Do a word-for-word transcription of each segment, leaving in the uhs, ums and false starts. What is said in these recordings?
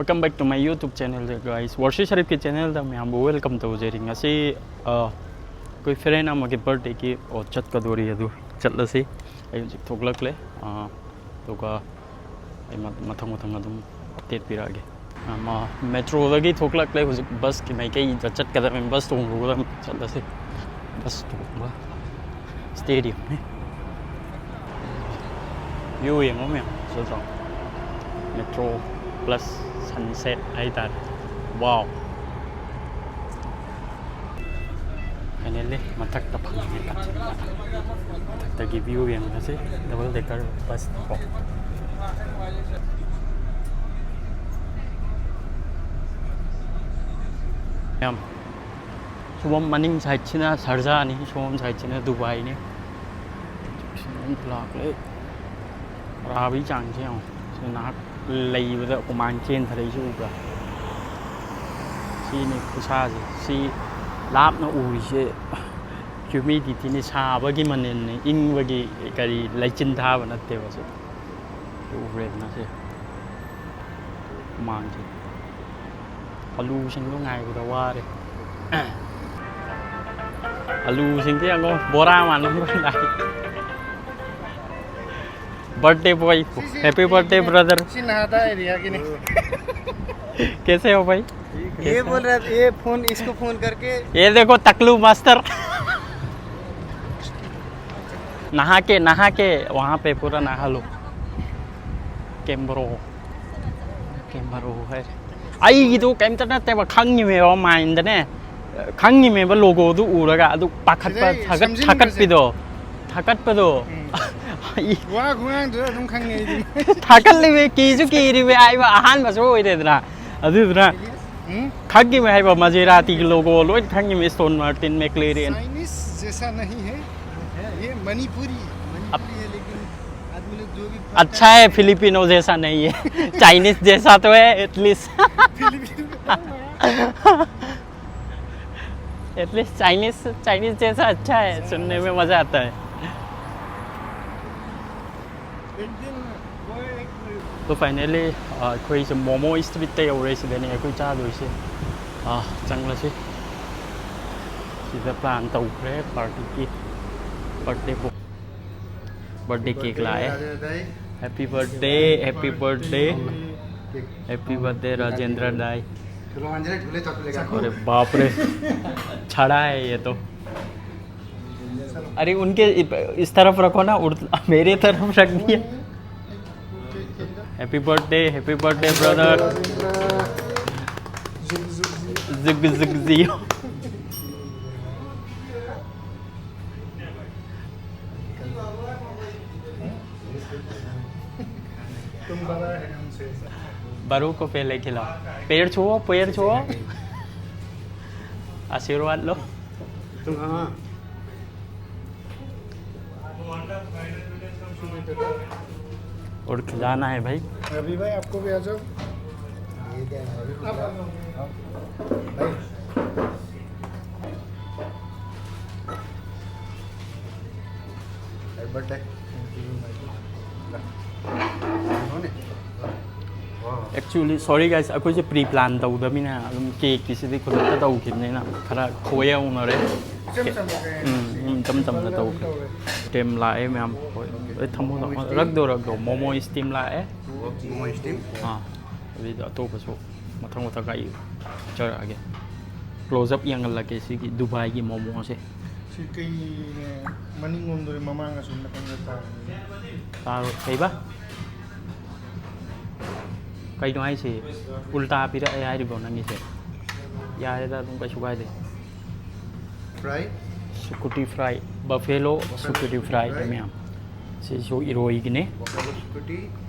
Welcome back to my YouTube channel, guys. ꯋꯥꯔꯁꯤ ꯁꯔꯤꯐꯀꯤ ꯆꯦꯅꯦꯜꯗ ꯃꯌꯥꯝꯕꯨ welcome ꯇꯧꯖꯔꯤ꯫ ꯉꯁꯤ ꯑ, ꯑꯩꯈꯣꯏ ꯐ꯭ꯔꯦꯟ ꯑꯃꯒꯤ ꯕꯥꯔꯗꯦꯒꯤ ꯑꯣ ꯆꯠꯀꯗꯣꯔꯤ, ꯑꯗꯨ ꯆꯠꯂꯁꯤ꯫ ꯑꯩ ꯍꯧꯖꯤꯛ ꯊꯣꯛꯂꯛꯂꯦ꯫ ꯑ, ꯑꯗꯨꯒ ꯑꯩ ꯃ- ꯃꯊꯪ ꯃꯊꯪ ꯑꯗꯨꯝ ꯑꯞꯗꯦꯠ ꯄꯤꯔꯛꯑꯒꯦ꯫ ꯑ, ꯃ- ꯃꯦꯇ꯭ꯔꯣꯗꯒꯤ ꯊꯣꯛꯂꯛꯂꯦ꯫ ꯍꯧꯖꯤꯛ ꯕꯁꯀꯤ ꯃꯥꯏꯀꯩꯗ ꯆꯠꯀꯗꯕꯅꯤ, ꯕꯁ ꯇꯣꯡꯉꯨꯔꯒ ꯆꯠꯂꯁꯤ꯫ ꯕꯁ ꯇꯣꯡꯕ ꯁ꯭ꯇꯦꯗꯤꯌꯝꯅꯤ꯫ ꯚ꯭ꯌꯨ ꯌꯦꯡꯉꯣ ꯃꯌꯥꯝ, ꯐꯖꯗ꯭ꯔꯣ? ꯃꯦꯇ꯭ꯔꯣ ꯄ꯭ꯂꯁ ꯁꯟꯁꯦꯠ ꯍꯥꯏꯇꯥꯔꯦ꯫ ꯋꯥꯎ! ꯐꯥꯏꯅꯦꯜꯂꯤ ꯃꯊꯛꯇ ꯐꯪꯉꯦ꯫ ꯃꯊꯛꯇꯒꯤ ꯚ꯭ꯌꯨ ꯌꯦꯡꯉꯁꯤ꯫ ꯗꯕꯜ ꯗꯦꯀꯔ ꯕꯁꯅꯤꯀꯣ꯫ ꯌꯥꯝ ꯁꯣꯝ ꯃꯅꯤꯡ ꯁꯥꯏꯠꯁꯤꯅ ꯁꯔꯖꯥꯅꯤ, ꯁꯣꯝ ꯁꯥꯏꯠꯁꯤꯅ ꯗꯨꯕꯥꯏꯅꯤ꯫ ꯂꯥꯛꯂꯦ꯫ ꯍꯔꯥꯕꯒꯤ ꯆꯥꯡꯁꯦ ꯌꯦꯡꯉꯣ꯫ ꯁꯤ ꯉꯥꯏꯍꯥꯛ ꯂꯩꯕꯗ ꯍꯨꯃꯥꯡ ꯆꯦꯟꯊꯔꯛꯏꯁꯦ ꯎꯕ꯭ꯔꯥ? ꯁꯤꯅꯤ ꯈꯨꯁꯥꯁꯦ꯫ ꯁꯤ ꯂꯥꯞꯅ ꯎꯔꯤꯁꯦ ꯍ꯭ꯌꯨꯃꯤꯗꯤꯇꯤꯅꯤ, ꯁꯥꯕꯒꯤ ꯃꯅꯤꯜꯅꯤ, ꯏꯪꯕꯒꯤ ꯀꯔꯤ ꯂꯩꯆꯤꯟ ꯊꯥꯕ ꯅꯠꯇꯦꯕ ꯁꯤ꯫ ꯁꯤ ꯎꯕ꯭ꯔꯦꯗꯅ ꯁꯤ ꯍꯨꯃꯥꯡꯁꯦ꯫ ꯑꯂꯨꯁꯤꯡꯗꯣ ꯉꯥꯏꯕꯗ ꯋꯥꯔꯦ꯫ ꯑꯂꯨꯁꯤꯡꯁꯦ ꯌꯦꯡꯉꯣ, ꯕꯣꯔꯥ ꯃꯥꯟꯕ ꯂꯣꯏ ꯂꯥꯛꯑꯦ꯫ ꯕꯥꯔꯗꯦ ꯕꯣꯏ, ꯁꯤ, ꯁꯤ, ꯍꯦꯄꯤ ꯕꯥꯔꯗꯦ ꯁꯤ, ꯕ꯭ꯔꯗꯔ꯫ ꯁꯤ ꯅꯍꯥꯗ ꯑꯦꯔꯤꯌꯥꯒꯤꯅꯤ꯫ कैसे हो भाई? ये बोल रहा है, ये फोन, इसको फोन करके ये देखो टकलू मास्टर। नहा के, नहा के वहाँ पे पूरा नहा लो। कैम्बरो, कैम्बरो है। ꯑꯩꯒꯤꯗꯣ ꯀꯩꯝꯇ ꯅꯠꯇꯦꯕ, ꯈꯪꯉꯤꯃꯦꯕ ꯃꯥꯏꯟꯗꯅꯦ꯫ ꯈꯪꯉꯤꯃꯦꯕ ꯂꯣꯒꯣꯗꯨ ꯎꯔꯒ ꯑꯗꯨ ꯄꯥꯈꯠꯄ, ꯁꯤꯗꯩ ꯊꯥꯒꯠ- ꯁꯝꯖꯤꯟꯕꯁꯦ꯫ ꯊꯥꯒꯠꯄꯤꯗꯣ꯫ ꯊꯥꯒꯠꯄꯗꯣ꯫ ꯎꯝ꯫ ꯋꯥ ꯈꯨꯉꯥꯡꯗꯨꯗ ꯑꯗꯨꯝ ꯈꯪꯉꯦ ꯑꯩꯗꯤ꯫ ꯊꯥꯒꯠꯂꯤꯃꯦ, ꯀꯤꯁꯨ ꯀꯤꯔꯤꯃꯦ, ꯑꯩꯕ ꯑꯍꯥꯟꯕꯁꯨ ꯑꯣꯏꯔꯦꯗꯅ꯫ ꯑꯗꯨꯗꯨꯅ ꯎꯝ? ꯈꯪꯉꯤꯃꯦ ꯍꯥꯏꯕ, ꯃꯖꯦꯔꯥꯇꯤꯒꯤ ꯂꯣꯒꯣ ꯂꯣꯏ ꯈꯪꯉꯤꯃꯦ, ꯑꯦꯁꯇꯣꯟ ꯃꯥꯔꯇꯤꯟ, ꯃꯦꯛꯂꯦꯔꯦꯟ꯫ चाइनीज जैसा नहीं है, ये मणिपुरी, मणिपुरी है, लेकिन आदमी लोग जो भी अच्छा है, फिलिपिनो जैसा नहीं है। चाइनीज जैसा तो है, at least. Filipino. At least Chinese, Chinese जैसा अच्छा है, सुनने में मज़ा आता है। एक दिन वो एक ꯑꯗꯣ finally ꯑꯩꯈꯣꯏꯁꯦ ꯃꯣꯃꯣ ꯏꯁꯇ꯭ꯔꯤꯠꯇ ꯌꯧꯔꯦ꯫ ꯁꯤꯗꯅꯦ ꯑꯩꯈꯣꯏ ꯆꯥꯗꯣꯏꯁꯦ꯫ ꯑꯥ, ꯆꯪꯂꯁꯤ꯫ ꯁꯤꯗ ꯄ꯭ꯂꯥꯟ ꯇꯧꯈ꯭ꯔꯦ ꯄꯥꯔꯇꯤꯒꯤ꯫ ꯕꯥꯔꯗꯦ ꯕꯣ ꯕꯥꯔꯗꯦ ꯀꯦꯛ ꯂꯥꯛꯑꯦ꯫ Happy birthday, happy birthday, happy birthday Rajendra ꯗꯥꯏ꯫ अरे बाप रे, छड़ा है ये तो। अरे उनके इस तरफ रखो ना, उड़, मेरे तरफ रख दिया। Happy birthday, happy birthday brother। जुग जुग जियो। तुम बड़ा है हमसे। बड़ों को पहले खिलाओ। पैर छुओ, पैर छुओ। आशीर्वाद लो। तुम हाँ। और खिलाना है भाई। रवि भाई, आपको भी आ जाओ। ये क्या है? आप आ जाओ। भाई। Happy birthday. Actually, sorry guys, ꯑꯩꯈꯣꯏꯁꯦ pre plan ꯇꯧꯗꯕꯅꯤꯅ ꯑꯗꯨꯝ ꯀꯦꯛꯀꯤꯁꯤꯗꯤ ꯈꯨꯗꯛꯇ ꯇꯧꯈꯤꯕꯅꯤꯅ ꯈꯔ ꯈꯣꯏꯍꯧꯅꯔꯦ꯫ ꯎꯝ, ꯎꯝ, ꯏꯆꯝ ꯆꯝꯅ ꯇꯧꯈ꯭ꯔꯦ꯫ Steam ꯂꯥꯛꯑꯦ ꯃꯌꯥꯝ꯫ ꯍꯣꯏ, ꯊꯝꯃꯣ, ꯊꯝꯃꯣ꯫ ꯔꯛꯗꯣ, ꯔꯛꯗꯣ꯫ ꯃꯣꯃꯣ steam ꯂꯥꯛꯑꯦ꯫ ꯃꯣꯃꯣ steam꯫ ꯑꯥ, ꯑꯗꯨꯏꯗ ꯑꯇꯣꯞꯄꯁꯨ ꯃꯊꯪ ꯃꯊꯪ ꯑꯩ ꯆꯥꯔꯛꯑꯒꯦ꯫ Close up ꯌꯦꯡꯍꯜꯂꯛꯀꯦ ꯁꯤꯒꯤ ꯗꯨꯕꯥꯏꯒꯤ ꯃꯣꯃꯣꯁꯦ꯫ ꯁꯤ ꯀꯩꯅꯦ, ꯃꯅꯤꯡꯂꯣꯝꯗ ꯃꯃꯥꯡ ꯑꯁꯣꯝ ꯅꯥꯀꯟꯗ ꯇꯥꯕꯅꯦ꯫ ꯇꯥꯔꯣ, ꯀꯩꯕ? ꯀꯩꯅꯣ ꯍꯥꯏꯁꯦ? ꯎꯜꯇꯥ ꯄꯤꯔꯛꯑꯦ ꯍꯥꯏꯔꯤꯕꯣ ꯅꯪꯒꯤꯁꯦ? ꯌꯥꯔꯦꯗ, ꯑꯗꯨꯝ ꯀꯩꯁꯨ ꯀꯥꯏꯗꯦ꯫ Fry? Sukuti fry, buffalo sukuti fry ꯃꯌꯥꯝ꯫ ꯁꯤꯁꯨ ꯏꯔꯣꯏꯒꯤꯅꯦ꯫ Buffalo sukuti,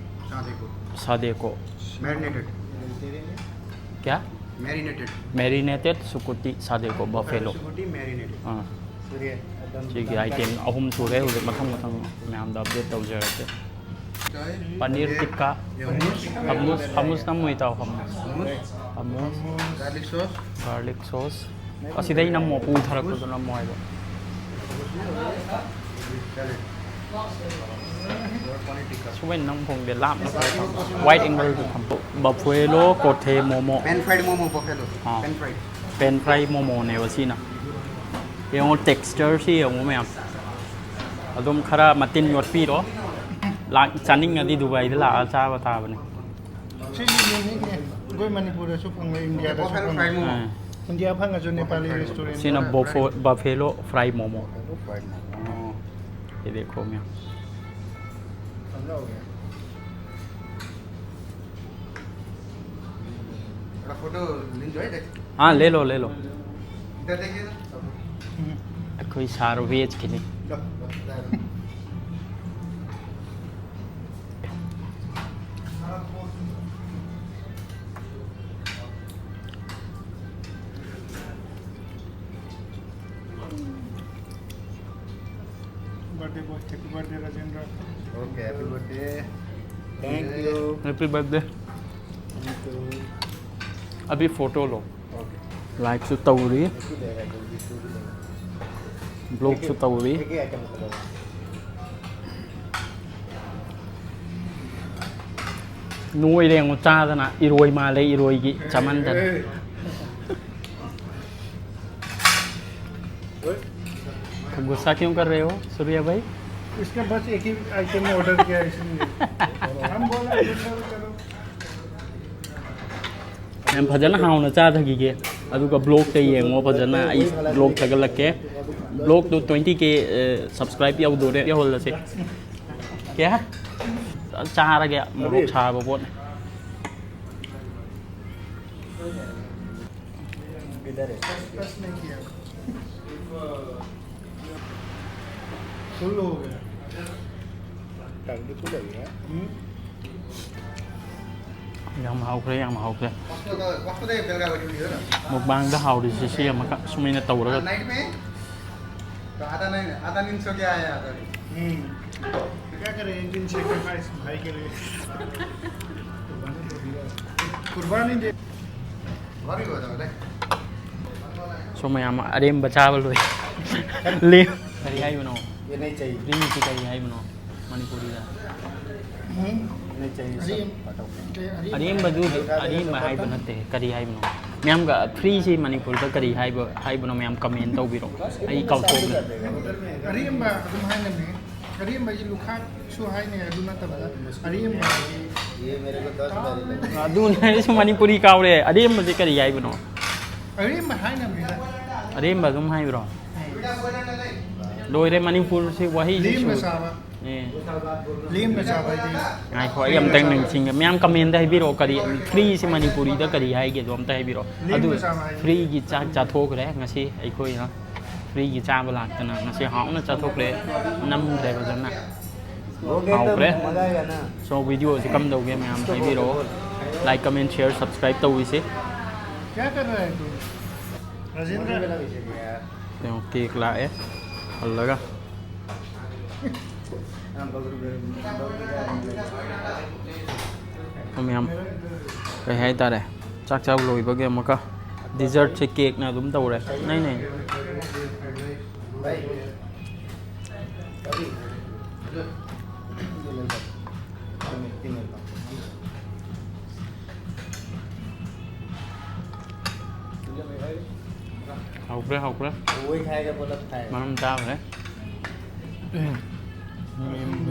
ꯁꯥꯗꯦꯀꯣ꯫ ꯁꯥꯗꯦꯀꯣ꯫ Marinated꯫ ꯀꯌꯥ? Marinated꯫ Marinated sukuti ꯁꯥꯗꯦꯀꯣ, buffalo꯫ Sukuti marinated꯫ ꯑꯥ꯫ ꯁꯤꯒꯤ item ꯑꯍꯨꯝ ꯁꯨꯔꯦ꯫ ꯍꯧꯖꯤꯛ ꯃꯊꯪ ꯃꯊꯪ ꯃꯌꯥꯝꯗ update ꯇꯧꯖꯔꯛꯀꯦ꯫ ꯄꯅꯤꯔ ꯇꯤꯛꯀꯥ꯫ ꯍꯃꯨꯁ, ꯍꯃꯨꯁ ꯅꯝꯃꯨ ꯏꯇꯥꯎ, ꯍꯃꯨꯁ꯫ ꯍꯃꯨꯁ꯫ Garlic sauce꯫ Garlic sauce꯫ ꯑꯁꯤꯗꯩ ꯅꯝꯃꯣ, ꯄꯨꯊꯔꯛꯄꯗꯣ ꯅꯝꯃꯣ ꯍꯥꯏꯕ꯫ ꯁꯨꯃꯥꯏꯅ ꯅꯪ ꯐꯣꯟꯁꯦ ꯂꯥꯞꯅ ꯋꯥꯏꯠ ꯑꯦꯡꯒꯜꯗ ꯊꯝꯕ꯫ Buffalo kothey momo. Pan fried momo buffalo. ꯑꯥ꯫ Pan fried. ꯄꯦꯟ ꯐ꯭ꯔꯥꯏ ꯃꯣꯃꯣꯅꯦꯕ ꯁꯤꯅ꯫ ꯌꯦꯡꯉꯣ, ꯇꯦꯛꯁꯆꯔꯁꯤ ꯌꯦꯡꯉꯣ ꯃꯌꯥꯝ꯫ ꯑꯗꯨꯝ ꯈꯔ ꯃꯇꯤꯟ ꯌꯣꯠꯄꯤꯔꯣ꯫ ꯂꯥꯛ-, ꯆꯥꯅꯤꯡꯉꯗꯤ ꯗꯨꯕꯥꯏꯗ ꯂꯥꯛꯑꯒ ꯆꯥꯕ ꯇꯥꯕꯅꯤ꯫ ꯁꯤꯁꯨ ꯌꯨꯅꯤꯛꯅꯦ꯫ ꯑꯩꯈꯣꯏ ꯃꯅꯤꯄꯨꯔꯗꯁꯨ ꯐꯪꯉꯣꯏ, ꯏꯟꯗꯤꯌꯥꯗꯁꯨ ꯐꯪꯉꯣꯏ꯫ ꯑꯥ꯫ ꯏꯟꯗꯤꯌꯥ ꯐꯪꯉꯁꯨ ꯅꯦꯄꯥꯂꯤ ꯔꯦꯁꯇꯨꯔꯦꯟ꯫ ꯁꯤꯅ buffalo-, buffalo fry momo. Buffalo fry momo. ꯁꯤ ꯗꯦꯈꯣ ꯃꯌꯥꯝ꯫ ꯐꯖꯍꯧꯋꯦ꯫ थोड़ा फोटो लेंगे, है? हाँ, ले लो, ले लो। इधर देखिए ना। ꯑꯩꯈꯣꯏ ꯁꯥꯔ ꯚꯦꯖꯀꯤꯅꯤ꯫ Birthday boy, happy birthday, Rajendra. Okay, happy birthday. Thank you. Happy birthday. Thank you. अभी फोटो लो। Okay. ꯂꯥꯏꯛꯁꯨ ꯇꯧꯔꯤ꯫ ꯕ꯭ꯂꯣꯛꯁꯨ ꯇꯧꯔꯤ꯫ ꯅꯣꯏꯔꯦ ꯌꯦꯡꯉꯨ ꯆꯥꯗꯅ, ꯏꯔꯣꯏ ꯃꯥꯜꯂꯦ, ꯏꯔꯣꯏꯒꯤ ꯆꯥꯃꯟꯗꯅ꯫ गुस्सा क्यों कर रहे हो सूर्या भाई? इसका बस एक ही आइटम ऑर्डर किया है, इसलिए। हम बोला, "चलो, चलो।" ꯌꯥꯝ ꯐꯖꯅ ꯍꯥꯎꯅ ꯆꯥꯊꯈꯤꯒꯦ꯫ ꯑꯗꯨꯒ ꯕ꯭ꯂꯣꯛꯇ ꯌꯦꯡꯉꯣ ꯐꯖꯅ, ꯑꯩ ꯕ꯭ꯂꯣꯛ ꯊꯥꯒꯠꯂꯛꯀꯦ꯫ ꯕ꯭ꯂꯣꯛꯇꯣ twenty K subscribe ꯌꯧꯗꯣꯔꯦ, ꯌꯧꯍꯜꯂꯁꯦ꯫ ꯀꯌꯥ? ꯆꯥꯔꯒꯦ, ꯃꯣꯔꯣꯛ ꯁꯥꯕ ꯄꯣꯠꯅꯦ꯫ किधर है? फुल हो गया। टंग भी फुल हो गया। ꯌꯥꯝ ꯍꯥꯎꯈ꯭ꯔꯦ, ꯌꯥꯝ ꯍꯥꯎꯈ꯭ꯔꯦ꯫ ꯃꯨꯛꯕꯥꯡꯗ ꯍꯥꯎꯔꯤꯁꯦ ꯁꯤ ꯑꯃꯈꯛ ꯁꯨꯃꯥꯏꯅ ꯇꯧꯔꯒ꯫ तो आधा नहीं, आधा नींद सो के आया था। हम्म। क्या करें, एक दिन सेक्रीफाइस भाई के लिए। कुर्बानी दे। ꯁꯣ ꯃꯌꯥꯝ ꯑꯔꯦꯝꯕ ꯆꯥꯕ ꯂꯣꯏ꯫ ꯂꯦꯝ-, ꯀꯔꯤ ꯍꯥꯏꯕꯅꯣ? ये नहीं चाहिए। ꯒ꯭ꯔꯤꯟ ꯇꯤ ꯀꯔꯤ ꯍꯥꯏꯕꯅꯣ? ꯃꯅꯤꯄꯨꯔꯤꯗ? ꯎꯝ꯫ ꯑꯔꯦꯝ-, ꯀꯩ ꯑꯔꯦꯝꯕ ꯑꯔꯦꯝꯕꯗꯨ ꯍꯥꯏꯕ? ꯑꯔꯦꯝꯕ ꯍꯥꯏꯕ ꯅꯠꯇꯦ, ꯀꯔꯤ ꯍꯥꯏꯕꯅꯣ? ꯃꯌꯥꯝꯒ ꯐ꯭ꯔꯤꯁꯤ ꯃꯅꯤꯄꯨꯔꯗ ꯀꯔꯤ ꯍꯥꯏꯕ ꯍꯥꯏꯕꯅꯣ? ꯃꯌꯥꯝ ꯀꯃꯦꯟ ꯇꯧꯕꯤꯔꯣ, ꯑꯩ ꯀꯥꯎꯊꯣꯛꯈ꯭ꯔꯦ꯫ ꯑꯔꯦꯝꯕ ꯑꯗꯨꯝ ꯍꯥꯏꯅꯕꯅꯦ꯫ ꯑꯔꯦꯝꯕꯁꯤ ꯂꯨꯈꯥꯛꯁꯨ ꯍꯥꯏꯅꯩ, ꯑꯗꯨ ꯅꯠꯇꯕꯗ ꯑꯔꯦꯝꯕ ꯍꯥꯏꯗꯤ ꯑꯗꯨꯅꯦ ꯑꯩꯁꯨ ꯃꯅꯤꯄꯨꯔꯤ ꯀꯥꯎꯔꯦ꯫ ꯑꯔꯦꯝꯕꯁꯦ ꯀꯔꯤ ꯍꯥꯏꯕꯅꯣ? ꯑꯔꯦꯝꯕ ꯍꯥꯏꯅꯕꯅꯤꯗ꯫ ꯑꯔꯦꯝꯕ ꯑꯗꯨꯝ ꯍꯥꯏꯕ꯭ꯔꯣ? ꯂꯣꯏꯔꯦ ꯃꯅꯤꯄꯨꯔꯁꯤ ꯋꯥꯍꯩꯁꯤ ꯂꯦꯝꯅ ꯁꯨ- ꯆꯥꯕ꯫ ꯑꯦ꯫ ꯂꯦꯝꯅ ꯆꯥꯕ ꯍꯥꯏꯗꯤ ꯉꯥꯏꯈꯣ, ꯑꯩ ꯑꯝꯇꯪ ꯅꯤꯡꯁꯤꯡꯒꯦ꯫ ꯃꯌꯥꯝ ꯀꯃꯦꯟꯗ ꯍꯥꯏꯕꯤꯔꯛꯑꯣ, ꯀꯔꯤ ꯐ꯭ꯔꯤꯁꯤ ꯃꯅꯤꯄꯨꯔꯤꯗ ꯀꯔꯤ ꯍꯥꯏꯒꯦꯗꯣ ꯑꯝꯇ ꯍꯥꯏꯕꯤꯔꯛꯑꯣ꯫ ꯑꯗꯨ ꯂꯦꯝꯅ ꯆꯥꯕ ꯍꯥꯏꯗꯤ ꯐ꯭ꯔꯤꯒꯤ ꯆꯥꯛ ꯆꯥꯊꯣꯛꯈ꯭ꯔꯦ ꯉꯁꯤ ꯑꯩꯈꯣꯏꯅ꯫ ꯐ꯭ꯔꯤꯒꯤ ꯆꯥꯕ ꯂꯥꯛꯇꯅ ꯉꯁꯤ ꯍꯥꯎꯅ ꯆꯥꯊꯣꯛꯈ꯭ꯔꯦ, ꯅꯝꯈ꯭ꯔꯦ ꯐꯖꯅ꯫ ꯍꯥꯎꯈ꯭ꯔꯦ꯫ ꯁꯣ ꯚꯤꯗꯤꯑꯣꯁꯤ ꯀꯝꯗꯧꯒꯦ ꯃꯌꯥꯝ ꯍꯥꯏꯕꯤꯔꯛꯑꯣ꯫ Like, comment, share, subscribe ꯇꯧꯕꯤꯁꯦ꯫ क्या कर रहा है तू? राजेंद्र। ꯀꯩꯅꯣ, ꯀꯦꯛ ꯂꯥꯛꯑꯦ ꯍꯜꯂꯒ꯫ ꯃꯌꯥꯝ ꯀꯩ ꯍꯥꯏꯇꯥꯔꯦ, ꯆꯥꯛ ꯆꯥꯕ ꯂꯣꯏꯕꯒꯤ ꯑꯃꯨꯛꯀ ꯗꯤꯖꯔꯠꯁꯦ ꯀꯦꯛꯅ ꯑꯗꯨꯝ ꯇꯧꯔꯦ꯫ ꯅꯩ ꯅꯩ꯫ ꯍꯥꯎꯈ꯭ꯔꯦ, ꯍꯥꯎꯈ꯭ꯔꯦ꯫ वही खाएगा बोला खाएगा। ꯃꯔꯝ ꯆꯥꯈ꯭ꯔꯦ꯫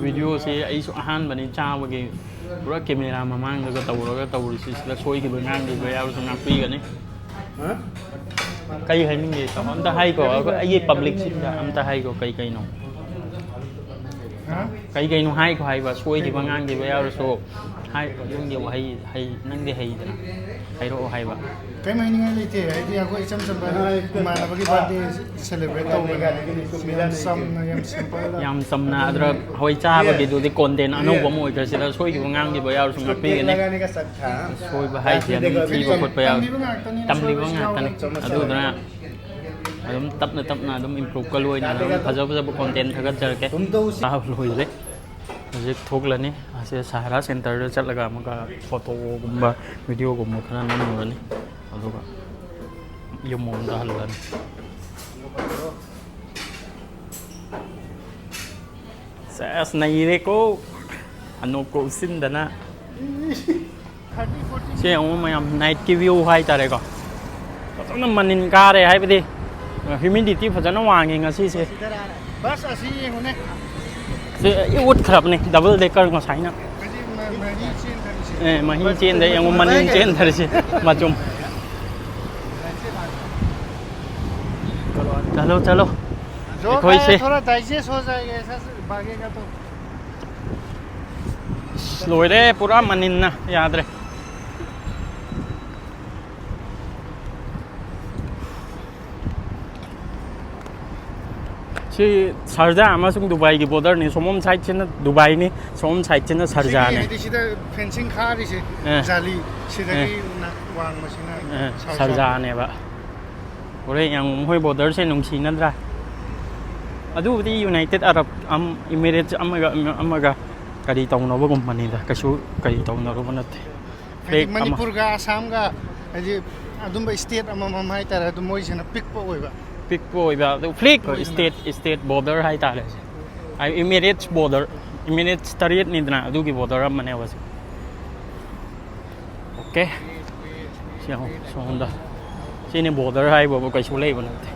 ꯚꯤꯗꯤꯑꯣꯁꯤ ꯑꯩꯁꯨ ꯑꯍꯥꯟꯕꯅꯤ ꯆꯥꯕꯒꯤ, ꯄꯨꯔꯥ ꯀꯦꯃꯦꯔꯥ ꯃꯃꯥꯡꯗꯒ ꯇꯧꯔꯒ ꯇꯧꯔꯤꯁꯤ꯫ ꯁꯤꯗ ꯁꯣꯏꯈꯤꯕ ꯉꯥꯡꯈꯤꯕ ꯌꯥꯎꯔꯁꯨ ꯉꯥꯛꯄꯤꯒꯅꯤ꯫ हाँ? ꯀꯩ ꯍꯥꯏꯅꯤꯡꯒꯦ ꯇꯥꯃꯣ? ꯑꯝꯇ ꯍꯥꯏꯈꯣ, ꯑꯩꯈꯣꯏ ꯑꯩꯒꯤ ꯄꯕ꯭ꯂꯤꯛꯁꯤꯡꯗ ꯑꯝꯇ ꯍꯥꯏꯈꯣ, ꯀꯩ ꯀꯩꯅꯣ? ꯍꯥ? ꯀꯩ ꯀꯩꯅꯣ ꯍꯥꯏꯈꯣ ꯍꯥꯏꯕ, ꯁꯣꯏꯈꯤꯕ ꯉꯥꯡꯈꯤꯕ ꯌꯥꯎꯔꯁꯨ꯫ ꯍꯥꯏ, ꯌꯨꯝꯒꯤ ꯋꯥꯍꯩ ꯍꯩ, ꯅꯪꯗꯤ ꯍꯩꯗꯅ, ꯍꯥꯏꯔꯛꯑꯣ ꯍꯥꯏꯕ꯫ ꯀꯩꯝ ꯍꯥꯏꯅꯤꯡꯉꯥꯏ ꯂꯩꯇꯦ꯫ ꯍꯥꯏꯗꯤ ꯑꯩꯈꯣꯏ ꯏꯆꯝ ꯆꯝꯕ ꯏꯃꯥꯟꯅꯕꯒꯤ ꯕꯥꯔꯗꯦ ꯁꯦꯂꯦꯕ꯭ꯔꯦꯠ ꯇꯧꯕꯅꯦ꯫ ꯌꯥꯝ ꯆꯝꯅ, ꯌꯥꯝ ꯁꯤꯝꯄꯜꯗ꯫ ꯌꯥꯝ ꯆꯝꯅ ꯑꯗꯨꯗ ꯍꯣꯏ ꯆꯥꯕꯒꯤꯗꯨꯗꯤ ꯀꯣꯟꯇꯦꯟ ꯑꯅꯧꯕ ꯑꯃ ꯑꯣꯏꯈ꯭ꯔꯁꯤꯗ ꯁꯣꯏꯈꯤꯕ ꯉꯥꯡꯈꯤꯕ ꯌꯥꯎꯔꯁꯨ ꯉꯥꯛꯄꯤꯒꯅꯤ꯫ लगाने का शक था। ꯁꯣꯏꯕ ꯍꯥꯏꯁꯦ ꯑꯗꯨꯝ ꯊꯤꯕ ꯈꯣꯠꯄ ꯌꯥꯎ-, ꯇꯝꯂꯤꯕ ꯉꯥꯛꯇꯅꯤ꯫ ꯑꯗꯨꯗꯨꯅ ꯑꯗꯨꯝ ꯇꯞꯅ ꯇꯞꯅ ꯑꯗꯨꯝ ꯏꯝꯄ꯭ꯔꯨꯞꯀ ꯂꯣꯏꯅꯅ ꯑꯗꯨꯝ ꯐꯖ ꯐꯖꯕ ꯀꯣꯟꯇꯦꯟ ꯊꯥꯒꯠꯆꯔꯛꯀꯦ꯫ ꯆꯥꯕ ꯂꯣꯏꯔꯦ꯫ ꯍꯧꯖꯤꯛ ꯊꯣꯛꯂꯅꯤ꯫ ꯑꯁꯤ ꯁꯍꯥꯔꯥ ꯁꯦꯟꯇꯔꯗ ꯆꯠꯂꯒ ꯑꯃꯨꯛꯀ ꯐꯣꯇꯣꯒꯨꯝꯕ ꯚꯤꯗꯤꯑꯣꯒꯨꯝꯕ ꯈꯔ ꯅꯝꯃꯨꯔꯅꯤ꯫ ꯑꯗꯨꯒ ꯌꯨꯝ ꯑꯃꯨꯛꯇ ꯍꯜꯂꯅꯤ꯫ ꯁꯦꯁ, ꯅꯩꯔꯦꯀꯣ꯫ ꯑꯅꯣꯛꯀ ꯎꯞꯁꯤꯟꯗꯅ꯫ ꯁꯤ ꯌꯦꯡꯉꯨ ꯃꯌꯥꯝ, ꯅꯥꯏꯠꯀꯤ ꯚ꯭ꯌꯨ ꯍꯥꯏꯇꯥꯔꯦꯀꯣ꯫ ꯐꯖꯅ ꯃꯅꯤꯟ ꯀꯥꯔꯦ, ꯍꯥꯏꯕꯗꯤ ꯍ꯭ꯌꯨꯃꯤꯗꯤꯇꯤ ꯐꯖꯅ ꯋꯥꯡꯉꯦ ꯉꯁꯤꯁꯦ꯫ ꯕꯁ ꯑꯁꯤ ꯌꯦꯡꯉꯨꯅꯦ꯫ ꯁꯤ ꯑꯩ ꯎꯠꯈ꯭ꯔꯕꯅꯦ, ꯗꯕꯜ ꯗꯦꯀꯔ ꯉꯁꯥꯏꯅ꯫ ꯍꯧꯖꯤꯛ ꯃ-, ꯃꯍꯤ ꯆꯦꯟꯊꯔꯤꯁꯦ꯫ ꯑꯦ, ꯃꯍꯤ ꯕꯁ ꯆꯦꯟꯗ ꯌꯦꯡꯉꯨ, ꯃꯅꯤꯟ ꯃꯇꯥꯏꯒꯩ꯫ ꯆꯦꯟꯊꯔꯤꯁꯦ ꯃꯆꯨꯝ꯫ ꯆꯠꯂꯣ, ꯆꯠꯂꯣ꯫ जो ꯑꯩꯈꯣꯏꯁꯦ ꯈꯔ ꯊꯣꯔꯥ ꯗꯥꯏꯖꯦꯁ ꯍꯣ ꯖꯥꯏꯒꯦ, ꯑꯦꯁꯥ ꯕꯥꯒꯦꯒꯥ ꯇꯣ꯫ ꯑꯁ, ꯂꯣꯏꯔꯦ, ꯄꯨꯔꯥ ꯃꯅꯤꯟꯅ ꯌꯥꯗ꯭ꯔꯦ꯫ ꯁꯤ ꯁꯥꯔꯖꯥ ꯑꯃꯁꯨꯡ ꯗꯨꯕꯥꯏꯒꯤ ꯕꯣꯔꯗꯔꯅꯤ꯫ ꯁꯣꯝ ꯁꯥꯏꯠꯁꯤꯅ ꯗꯨꯕꯥꯏꯅꯤ, ꯁꯣꯝ ꯁꯥꯏꯠꯁꯤꯅ ꯁꯤꯒꯤ ꯁꯥꯔꯖꯥꯅꯤ꯫ ꯍꯥꯏꯗꯤ ꯁꯤꯗ ꯐꯦꯟꯁꯤꯡ ꯈꯥꯔꯤꯁꯦ, ꯑꯦ꯫ ꯖꯥꯂꯤ, ꯁꯤꯗꯒꯤ ꯑꯦ꯫ ꯅ-, ꯋꯥꯡꯕꯁꯤꯅ ꯑꯦ, ꯁꯥꯔꯖꯥ꯫ ꯁꯥꯔꯖꯥꯅꯦꯕ꯫ ꯍꯣꯔꯦꯟ ꯌꯥꯝ ꯃꯣꯏ ꯕꯣꯔꯗꯔꯁꯦ ꯅꯨꯡꯁꯤꯅꯗ꯭ꯔꯥ? ꯑꯗꯨꯕꯨꯗꯤ ꯌꯨꯅꯥꯏꯇꯦꯠ ꯑꯔꯕ ꯑꯝ-, ꯏꯃꯤꯔꯦꯠꯁ ꯑꯃꯒ, ꯑꯃꯒ ꯀꯔꯤ ꯇꯧꯅꯕꯒꯨꯝꯕꯅꯤꯗ, ꯀꯩꯁꯨ ꯀꯔꯤ ꯇꯧꯅꯔꯨꯕ ꯅꯠꯇꯦ꯫ ꯍꯥꯏꯗꯤ ꯐ꯭ꯂꯦꯛ ꯑꯃ꯫ ꯃꯅꯤꯄꯨꯔꯒ ꯑꯁꯥꯝꯒ ꯍꯥꯏꯗꯤ ꯑꯗꯨꯝꯕ ꯁ꯭ꯇꯦꯠ ꯑꯃꯃꯝ ꯍꯥꯏꯇꯥꯔꯦ, ꯑꯗꯨ ꯃꯣꯏꯁꯤꯅ ꯄꯤꯛꯄ ꯑꯣꯏꯕ꯫ ꯄꯤꯛꯄ ꯑꯣꯏꯕ, ꯑꯗꯨ ꯐ꯭ꯂꯦꯛ ꯃꯣꯏꯁꯤꯅ ꯁ꯭ꯇꯦꯠ, ꯁ꯭ꯇꯦꯠ ꯕꯣꯔꯗꯔ ꯍꯥꯏꯇꯥꯔꯦ꯫ ꯍꯥꯏ, ꯏꯃꯤꯔꯦꯠꯁ ꯕꯣꯔꯗꯔ, ꯏꯃꯤꯔꯦꯠꯁ ꯇꯔꯦꯠꯅꯤꯗꯅ, ꯑꯗꯨꯒꯤ ꯕꯣꯔꯗꯔ ꯑꯃꯅꯦꯕ ꯁꯤ꯫ ꯑꯣꯀꯦ꯫ ꯁꯤ ꯌꯦꯡꯉꯣ, ꯁꯣꯝꯗ꯫ ꯁꯤꯅꯤ ꯕꯣꯔꯗꯔ ꯍꯥꯏꯕꯕꯨ, ꯀꯩꯁꯨ ꯂꯩꯕ ꯅꯠꯇꯦ꯫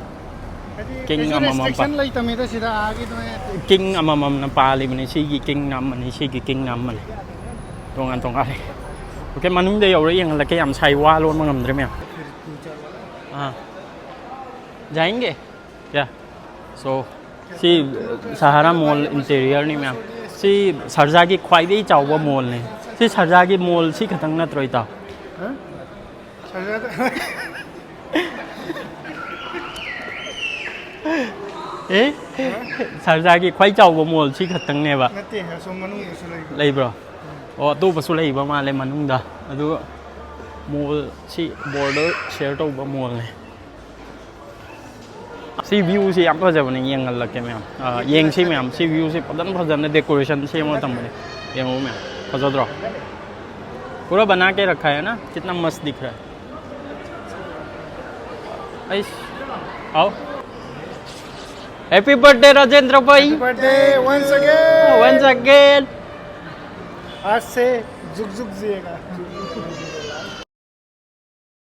ꯍꯥꯏꯗꯤ ꯀꯤꯡ ꯀꯩꯁꯨ ꯑꯃꯃꯝ ꯄꯥ-, ꯔꯦꯁꯇ꯭ꯔꯤꯛꯁꯟ ꯂꯩꯇꯕꯅꯤꯗ ꯁꯤꯗ, ꯑꯥꯒꯤ ꯑꯗꯨꯃꯥꯏꯅ꯫ ꯀꯤꯡ ꯑꯃꯃꯝꯅ ꯄꯥꯜꯂꯤꯕꯅꯤ꯫ ꯁꯤꯒꯤ ꯀꯤꯡꯅ ꯑꯃꯅꯤ, ꯁꯤꯒꯤ ꯀꯤꯡꯅ ꯑꯃꯅꯤ꯫ ꯇꯣꯉꯥꯟ ꯇꯣꯉꯥꯜꯂꯤ꯫ ꯑꯣꯀꯦ, ꯃꯅꯨꯡꯗ ꯌꯧꯔ ꯌꯦꯡꯍꯜꯂꯛꯀꯦ꯫ ꯌꯥꯝ ꯁꯥꯏ, ꯋꯥ ꯂꯣꯟꯕ ꯉꯝꯗ꯭ꯔꯦ ꯃꯌꯥꯝ꯫ ꯑꯥ꯫ ꯖꯥꯏꯟꯒꯦ? ꯀꯌꯥ? So, ꯁꯤ ꯁꯍꯥꯔꯥ ꯃꯣꯜ ꯏꯟꯇꯦꯔꯤꯌꯔꯅꯤ ꯃꯌꯥꯝ꯫ ꯁꯤ ꯁꯥꯔꯖꯥꯒꯤ ꯈ꯭ꯋꯥꯏꯗꯒꯤ ꯆꯥꯎꯕ ꯃꯣꯜꯅꯤ꯫ ꯁꯤ ꯁꯥꯔꯖꯥꯒꯤ ꯃꯣꯜ ꯁꯤ ꯈꯛꯇꯪ ꯅꯠꯇ꯭ꯔꯣ, ꯏꯇꯥꯎ? ꯍꯥ? ꯁꯥꯔꯖꯥꯗ-, ꯑꯦ? ꯍꯥ? ꯁꯥꯔꯖꯥꯒꯤ ꯈ꯭ꯋꯥꯏ ꯆꯥꯎꯕ ꯃꯣꯜ ꯁꯤ ꯈꯛꯇꯪꯅꯦꯕ? ꯅꯠꯇꯦ, ꯑꯁꯣꯝ ꯃꯅꯨꯡꯗꯁꯨ ꯂꯩꯕ꯫ ꯂꯩꯕ꯭ꯔꯣ? ꯑꯣ, ꯑꯇꯣꯞꯄꯁꯨ ꯂꯩꯕ ꯃꯥꯜꯂꯦ ꯃꯅꯨꯡꯗ꯫ ꯑꯗꯨꯒ ꯃꯣꯜ ꯁꯤ ꯕꯣꯔꯗꯔ ꯁꯤꯌꯔ ꯇꯧꯕ ꯃꯣꯜꯅꯦ꯫ ꯁꯤ ꯚ꯭ꯌꯨꯁꯤ ꯌꯥꯝ ꯐꯖꯕꯅꯦ, ꯌꯦꯡꯍꯜꯂꯛꯀꯦ ꯃꯌꯥꯝ꯫ ꯑ, ꯌꯦꯡꯁꯤ ꯃꯌꯥꯝ, ꯁꯤ ꯚ꯭ꯌꯨꯁꯤ ꯐꯖꯅ, ꯐꯖꯅ ꯗꯦꯀꯣꯔꯦꯁꯟ ꯁꯦꯝꯃꯒ ꯊꯝꯕꯅꯦ꯫ ꯌꯦꯡꯉꯣ ꯃꯌꯥꯝ, ꯐꯖꯗ꯭ꯔꯣ? ꯄꯨꯔꯥ ꯕꯅꯥ ꯀꯦ ꯔꯈꯥ ꯍꯥꯏ ꯅꯥ, ꯀꯤꯠꯅꯥ ꯃꯁ ꯗꯤꯈ ꯔꯍꯥ ꯍꯥꯏ꯫ ꯑꯩꯁ, ꯑꯥꯎ꯫ Happy birthday राजेंद्र भाई। Birthday once again. Once again। आज से जुग जुग जिएगा।